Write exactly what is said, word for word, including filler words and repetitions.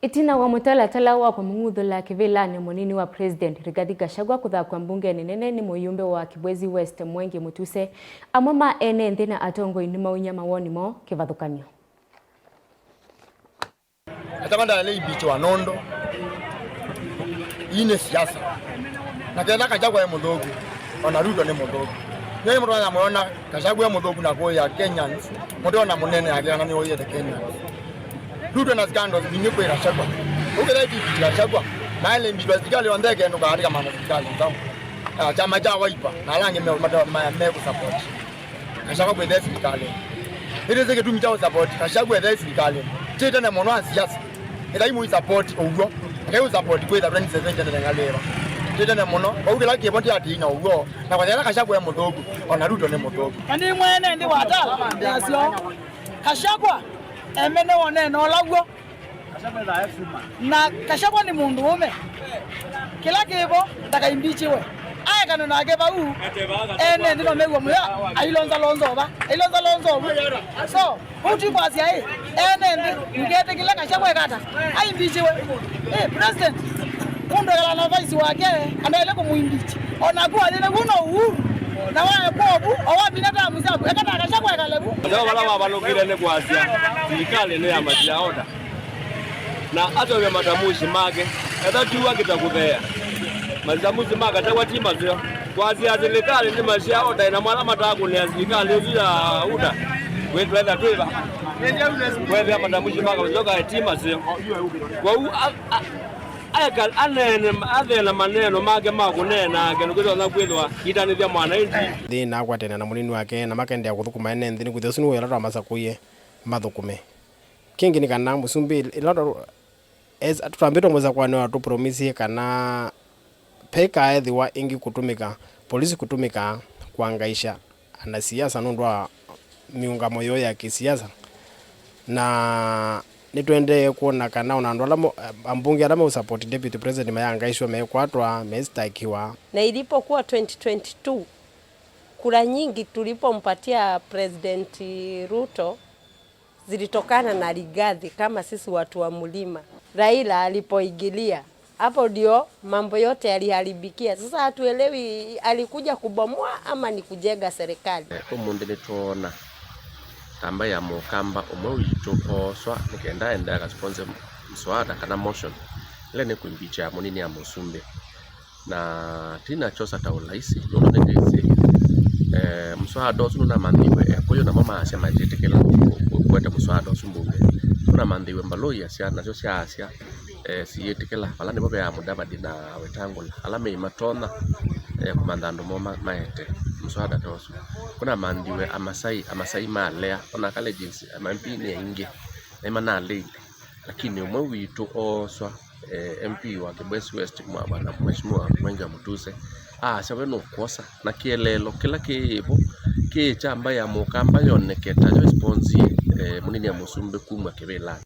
Ĩtina wa mũtalatala wa kũmũng'uthũla kĩvĩlanĩ, mũnini wa President Rigathi Gachagua kũthakw'a mbungenĩ nene nĩ mũyumbe wa Kibwezi West Mwengi Mutuse, amwe ma ene nthĩ na atongoi nĩmaũny'a mawoni moo kĩvathũkany'o. Gachagua ndaĩle imbichwa nũndũ ii nĩ siasa. Na ketha Gachagua e mũthũku, ona Ruto nĩ mũthũku. Nĩ mũndũ wanya mũona Gachagua e mũthũku na kũya Kenyans, mũndũ ona mũnene akĩana nĩ ũyĩte Kenyans. Ruto na scandals mbingĩ kwĩ Gachagua. Ũkĩtha imbichwa Gachagua, maĩle imbichwa serikali yonthe ĩkendũka katika maana serikali nzao. Ah, chama cha Wiper na ala angĩ me, me, me, me kũsupport Gachagua kwĩthĩa sirikali. Ĩndĩ sĩ kĩtumi kya ũsupport Gachagua ethĩa sirikali. Kyĩ tene mũno a siasa. Ethai mũi support ũw'o. Ethai ũsupport kwĩtha twenty seventeen ngalĩva. Kyĩ tene mũno. Kwa ũkĩla kĩvo ti ati ina ũw'o. Na kwa thĩna Gachagua e mũthũku, ona Ruto nĩ mũthũku. Na nĩ mwene nthĩ wa tala yasyo. Gachagua emene wonene ũla w'o. Na Gachagua nĩ mũndũ ũme. Kĩla kĩvo ndakaimbichiwe. Aekana nake vau, ene nthĩ no mew'a mũya, ailonza lonza ova, ailonza lonza ovu. So, ũu ti kwasya ĩ, ene nthĩ, ndiketĩkĩle Gachagua ekata, aimbichiwe. Ĩ, president, mũndũ ekala na vice wake, andaĩle kũmũimbichi. Onaku wathĩne vu no Uhuru, na waekwa ovu, owamina tamu syaku, ekata Gachagua ekale vu. Nao vala mavalũkile nĩ kwasya, silikalĩ nĩ ya masia oda. Na atove matamushi make, etha tiwa kĩtakũthea. Matamushi ma Gachagua ti maseo. Kwasya silikalĩ nĩ masia oda, na mala matakũnea silikalĩ ĩsu ya uda. Wetwetha twĩva. Kwethĩa matamushi make maseo kae ti maseo. Kwoou a- a- aeka- anene athena maneno make ma kũneena kĩndũ kĩtonya kwĩthwa itanĩthya mwananchi. Nthĩ na akwatene na mũnini wake na makendea kũthũkũma ene nthĩ nĩ kwĩthĩa ũsu nĩ wĩa ũla twamasakũie mathũkũme. Kĩngĩ nĩ kana mũsumbĩ ĩla twa- es- tũtambĩtwe mũsakũanĩ wa tũpromisie kana pe ĩkaethĩwa ĩngĩ kũtũmĩka, polisi kũtũmĩka kwangaisha anasiasa nũndũ wa mĩũngamo yoo ya kĩsiasa. Na nĩtũendee kwona kana ona andũ ala mo- ambunge ala meũsupport Deputy President mayangaiswa, mekwatwa, mestakiwa. Na ilipokuwa twenty twenty-two, kura nyingi tulipompatia President Ruto zilitokana na Rigathi kama sisi watu wa mlima. Raila alipoingilia, hapo ndio mambo yote yaliharibikia. Sasa hatuelewi alikuja kubomoa ama ni kujenga serikali. Eh, ũmũnthĩ nĩtwoona tamba ya mũkamba ũmwe witũ ooswa nĩ kenda aende akasponse mswada kana motion ĩla nĩ kũimbicha mũnini ya mũsumbĩ. Na tinakyosa ta ũlaisi, nũndũ nĩndĩsĩ, eh, mswada ũsu nũnamanthiwe Ekũyũ, namo maasya matitĩkĩla kũ- kũ- kũete mswada ũsu mbunge. Nũnamanthiwe mbalũi asya, nasyo syaasya, eh, siyĩtĩkĩla. Vala nĩvo veaa Mudavadi na Wetangula, ala meĩ matonya, eh, kũmantha andũ moo ma- maete mswada ta ũsu. Kũnamanthiwe Amasai, Amasai malea, ona Kalenjins, ma M P nĩ aingĩ, nĩmanaleile. Lakini ũmwe witũ ooswa, eh, M P wa Kibwezi West, mwa- bwana Mheshimiwa Mwengi wa Mutuse, aasya we nũkwosa na kĩeleelo kĩla kĩĩ vo kĩĩ kyamba ya mũkamba yoneke tayo ĩsponzie, eh, mũnini ya mũsumbĩ kumw'a kĩvĩlanĩ.